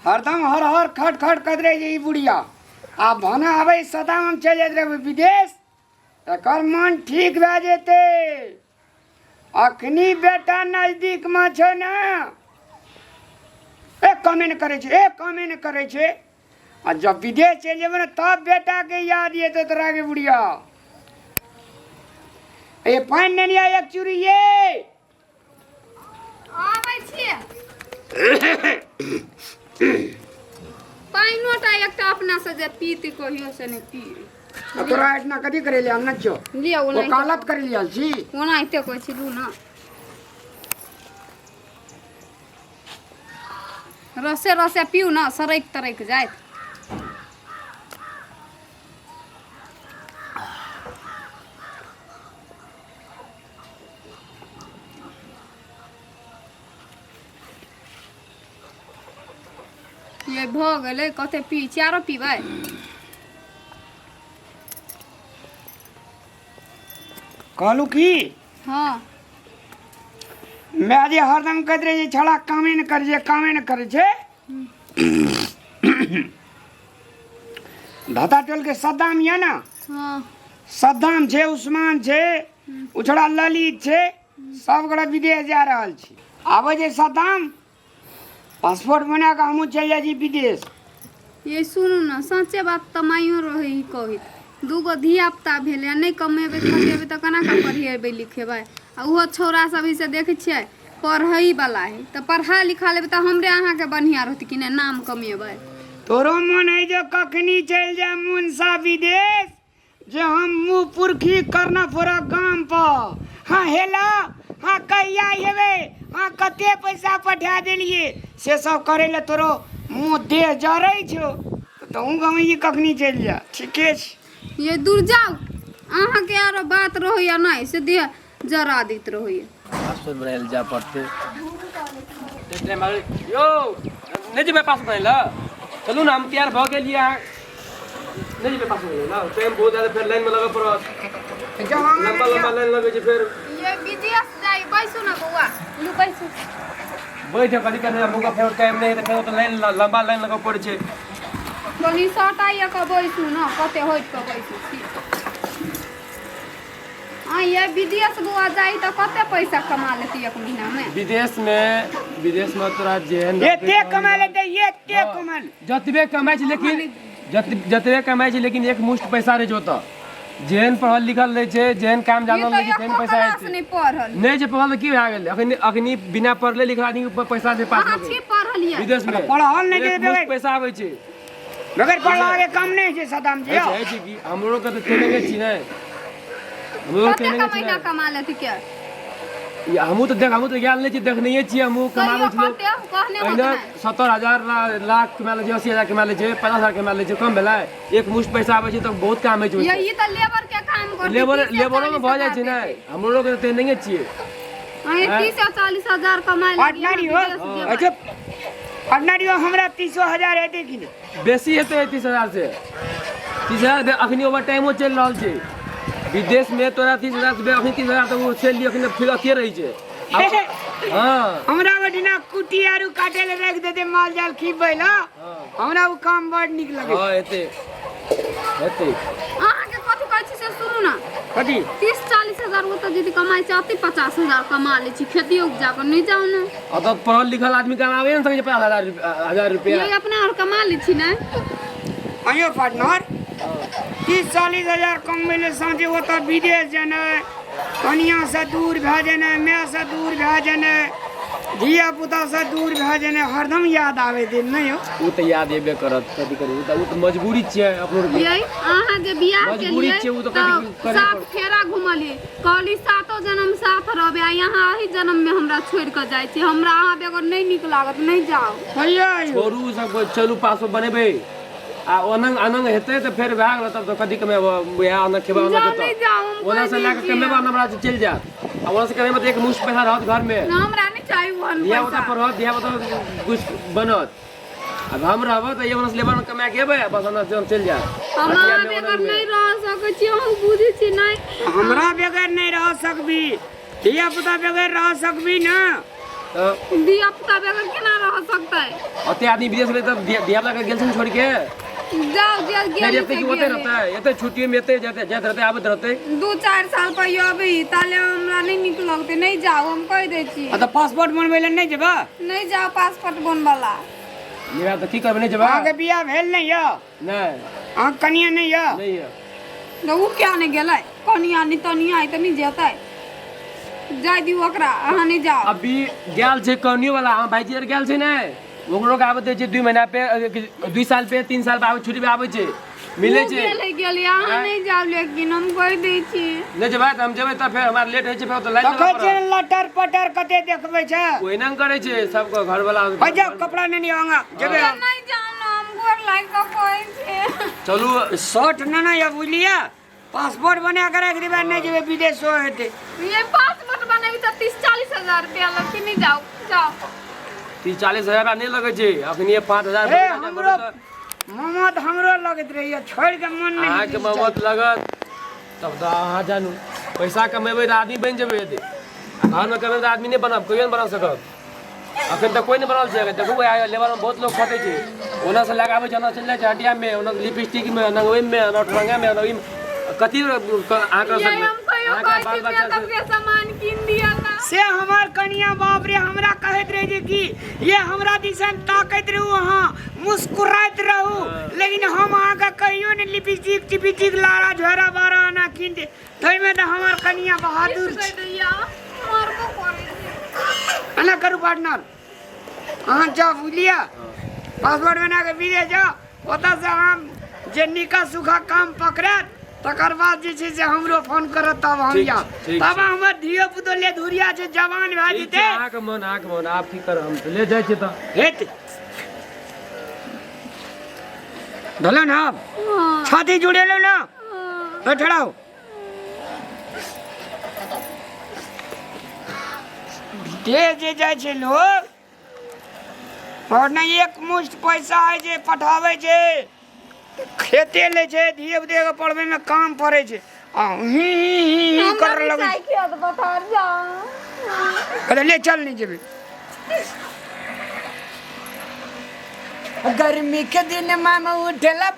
हरदम हर हर खट खट करैत रहै छै ई बुढ़िया। आ भने आबै सदाम हम चलि जाइत रहबै विदेश, एकर मन ठीक भए जेतै। अखनी बेटा नजदीकमे छै ने, एक कामे नहि करै छै, एक कामे नहि करै छै। आ जब विदेश चलि जेबै ने तब बेटाके याद एतै तोरा के बुढ़िया। ए पानि नेने आ एक चूड़ी ये। आबै छियै। पानिओ टा एकटा अपना से जे पीत कहियो से नहि पी। आ तोरा एतना कथी करे ले आनने छियो? लिअ ओना। वकालत करे ले आयल छी? ओनाहिते कहै छी, लू ने, रसे रसे पीउ ने, सरकि तरकि जायत। ये भऽ गेलै, कते पी छी, आरो पीबै? कहलू की? हँ। माय जे हरदम कहैत रहै छै छौड़ा कामे नहि करै छै, कामे नहि करै छै। धता टोल के सद्दाम यऽ ने? हँ। सद्दाम छै, उस्मान छै, ओ छौड़ा ललित छै, सब गोटा विदेश जा रहल छी। आबै छै सद्दाम, पासपोर्ट बना कऽ हमहूँ चलि जाइ छी विदेश। ये सुनू ने, सच्चे बात तऽ माइयो रहै ही कहैत, दूगो धिया पुता भेलै आ नहि कमेबै खटेबै तऽ केना कऽ पढ़ेबै लिखेबै? आ ओहो छौड़ा सब से देखै छियै पढ़ै वाला है, तऽ पढ़ा लिखा लेबै तऽ हमरे अहाँके बढ़िआँ रहतै कि नहि, नाम कमेबै। तोरो मन है जो कखनी चलि जाय मुनसा विदेश, जे हम मुँह पुरखी करना पूरा गाम पर। हाँ हेलो, हाँ कहिया एबै, हाँ कते पैसा पठा देलिए, से सब करे ले तोरो मुँह देह जरै छौ, तहूँ गाँव ई कखनी चलि जा। ठीके छै। ये दूर जाउ, अहाँके आरो बात रहैया नहि से देह जरा दैत रहैया। पासपोर्ट बनाय लए जाय पड़तै। टाइम आबै यौ, नहि जेबै पासपोर्ट बनाय लए? चलू ने, हम तैयार भऽ गेलियै। अहाँ नहि जेबै पासपोर्ट बनाय लए? टाइम बहुत ज्यादा, फेर लाइनमे लगऽ पड़त, लम्बा लम्बा लाइन लगै छै फेर। ये विदेश जाइ, बैसू ने बौआ, लू बैसू। बैठ कथी करबै हमको? फेर टाइम नहि है तऽ फेर ओतऽ लाइन, लम्बा लाइन लगऽ पड़ै छै। कनी सटाइए कऽ बैसू ने, कते हटि कऽ बैसू छी। आ ये विदेश बौआ जाइ तऽ कते पैसा कमा लेती एक महीना में? विदेश में तोरा जेहन एते कमा लेते, एते कमा ले। जतबे कमाइ छै, लेकिन जतबे कमाइ छै, लेकिन एक मुश्त पैसा रहै छै ओतऽ। जेहन पढ़ल लिखल रहै छै, जेहन काम ई जानल तऽ रहै छै, तेहन एको पैसा क्लास हेतै। नहि पढ़ल। नहि जे पढ़ल तऽ की भए गेलै? अखनी अखनी बिना पढ़ले लिखल आदमी के पैसा छै पास। अहाँ छी पढ़ल ये? विदेश में पढ़ल नहि एक जे मुश्त बगैर पैसा आबै छै। बगैर पढ़ला के काम नहि छै सदाम जी। होइ छै कि हमरो के तऽ ट्रेनिंगे छी ने, हमरो कते ट्रेनिंगे छी महीना ने। कमा लेती के? ई हमहूँ तऽ देख, हमहूँ तऽ गेल नहि छी, देखनैये छियै हमहूँ। कमाबै कहियो छी लोक। कते कहने होत? अहिना नहि 70,000 लाख कमा लै छै, 80,000 कमा लै छै, 50,000 कमा लै छै, कम भेलै? एक मुश्त पैसा आबै छै तऽ बहुत काम होइ छै ये ओहिसँ। ई तऽ लेबर के काम करती। लेबर 30 या लेबरोमे 40 भऽ जाइ हजार छै ने। देतै। हमरो के तऽ नहिये छियै। अहीं 30 या 40 हजार कमाय लगी। पटना हो। अच्छा पटना हो, हमरा 30,000 हेतै कि नहि? बेसी हेतै 30,000 से। 30,000 अखनी ओवर टाइमो चलि रहल छै। विदेशमे तोरा 30,000 से अखनी 30,000 तऽ ओ चलि अखनी फिर अथिये रहै छै। हँ। हमरा ओहिठिना कुटी आरू काटे लए राखि देतै, माल जाल खिबै लए, हमरा ओ काम बड़ नीक लगै। हँ, हेतै हेतै। अहाँके कथी कहै छी से सुनू ने। कथी? 30-40 हजार ओतऽ यदि कमाइ छै, अति 50,000 कमा लै छी खेतियो उपजा कऽ, नहि जाउ ने? ओतऽ पढ़ल लिखल आदमी कमाबे ने सकै छै 50,000 हजार रुपया। ये अपना आओर कमा लै छी ने? अयो पार्टनर, 30-40 हजार कमबै लए साँझे ओतऽ विदेश जेनाइ, कनियाँसँ दूर भए जेनाइ, मायसँ दूर भए जेनाइ, धिया पुतासँ दूर भए जेनाइ, हरदम याद आबै दिन नहि यौ? ओ तऽ याद एबे करत, कथी करू? ओ तऽ मजबूरी छियै अपनो आरके। ये अहाँ जे बियाह मजबूरी केलियै छियै, ओ तऽ तऽ कथी करे सात पड़तै। फेरा घुमलियै, कहली सातो जन्म साथ रहबै, आ यहाँ एहि जन्म में हमरा छोड़ि कऽ जाइ छी। हमरा अहाँ बेगर नहि नीक लागत, नहि जाउ। हैया यौ। छोड़ू ओ सब, चलू पासो बनेबै आ ओनंग अनंग हेतै तऽ फेर भए गेल। तब तऽ कथी कमेबो? वएह अनंग खेबै अनंग। जाउ, नहि जाउ हम। ओना कहि से दै लए कऽ छियै। कमेबो हमरा चलि जायत आ ओना से कमेबै तऽ एक मुश्त पैसा रहत घरमे। हमरा नहि चाही ओहन धिया पुता पैसा। पर रहत, धिया पुता कुछ बनत। आब हम रहब तऽ ये लेबर कमा के एबै, बस ओना से हम चलि जायब। हम अहाँ बेगर नहि रह सकै छी, अहूँ बुझै छी नहि? हमरा बगैर नहि रह सकबी, धिया पुता बगैर रह सकबी ना? तऽ धिया पुता बगैर केना रह सकतै? ओते आदमी विदेश गेलै तऽ धिया पुता के गेल छै ने छोड़ि के। जाओ जे फेर गेल एते से कि ओते गेलै। रहतै, एते छुट्टी में एते जाते जाइत रहतै आबैत रहतै। 2-4 साल पर अबै ताले हमरा नहि नीक लगतै, नहि जाओ, हम कहि दै छी। आ तऽ पासपोर्ट बनबै लए नहि जेबै? नहि जाओ पासपोर्ट बनबला। निरा तऽ की करबै, नहि जेबै? अहाँके बियाह भेल नहि यऽ? नहि। अहाँ कनिया नहि यऽ? नहि यऽ। तऽ उ किया नहि गेलै? कनिया नहि तनिया तऽ नहि जेतै, जाय दियौ ओकरा, अहाँ नहि जाओ। अभी गेल छै कनियो वाला, हमर भाईजी आर गेल छै ने, ओकरो के आबैत छै 2 महीना पे, 2 साल पे, 3 साल पे आबै, छुट्टी पे आबै छै, मिलै उ छै। गेलै गेलै, अहाँ नहि जाओ, लेकिन हम कहि दै छी। नहि जेबै तऽ हम जेबै तऽ फेर हमरा लेट होइ छै, फेर ओतऽ लाइन देखै लगऽ छियै पड़त। लटर पटर कते देखबै छै। ओहिना ने करै छै सबके घरवाला। भाइ जाउ कपड़ा नेने आउ, जेबै हम। नहि जाओ ने, हम गोर लागि कऽ कहै छी। चलू। शर्ट नेने यऽ बुझलियै, पासपोर्ट बना के राखि देबै, नहि जेबै विदेशो हेतै। ये पासपोर्ट बनेबी तऽ 30-40 हजार रुपया लगतै, नहि जाओ जाओ। 30-40 हजार रुपया नहि लगै छै अखनी, 5,000 हे हमरो ममत हमरो लगैत रहैया, छोड़ि के मन नहि अहाँके ममत लगत तब तऽ अहाँ जानू। पैसा कमेबै तऽ आदमी बनि जेबै, यदि घरमे कमेबै तऽ आदमी नहि बनब, कहियो नहि बना सकब। अखन तऽ कोइ नहि बनल छै। देखू आइ लेबर में बहुत लोग खटै छै, ओना से लगाबै छै, ओना चलि जाइ छै हटियामे, ओना लिपस्टिकमे, ओना ओहिमे, ओना रंगामे, ओना ओहिमे, कथी अहाँ कर ये सकबै? हम कहियो अहाँके कहै बाल छी बच्चा मेकअप के सामान कीन दिअ ला। से हमर कनिया बाप रे हमरा कहैत रहे जे कि ये हमरा दिसन ताकैत रहू, अहाँ मुस्कुराइत रहू, लेकिन हम अहाँके कहियो ने लिपस्टिक टिपिस्टिक लारा झोरा बारा आना कीन दे, ताहिमे तऽ हमर कनिया बहादुर कहि छै। दैया मारबो करै छै। एना करू पार्टनर, अहाँ जाउ बुझलियै, पासपोर्ट बना के विदेश जाउ, ओतऽ से अहाँ जे निका सूखा काम पकड़त तकर बाद जे छै से हमरो फोन करत, तब हम ठीक जायब। ठीक तब छै। हमर धियो पुतो ले धुरिया छै, जवान भए ठीक छै, जेतै। अहाँके मन, अहाँके मन, आब की करब, हम तऽ ले जाइ छियै तऽ। हेतै भेलै ने आब? हाँ, छाती जुड़ेलहुँ ने? हाँ। तो ठहराउ। विदेश जे जाइ छै लोग और नहि एक मुश्त पैसा होइ छै पठाबै छै, खेते लै छै, धिये पुते के पढ़बै मे काम पड़ै छै, आ ही ही ही ही हमरा करऽ भी लगै चाही छै। खेत पथार जाउ। कहतै ले चल नहि जेबै। गर्मी के दिन में उठेला।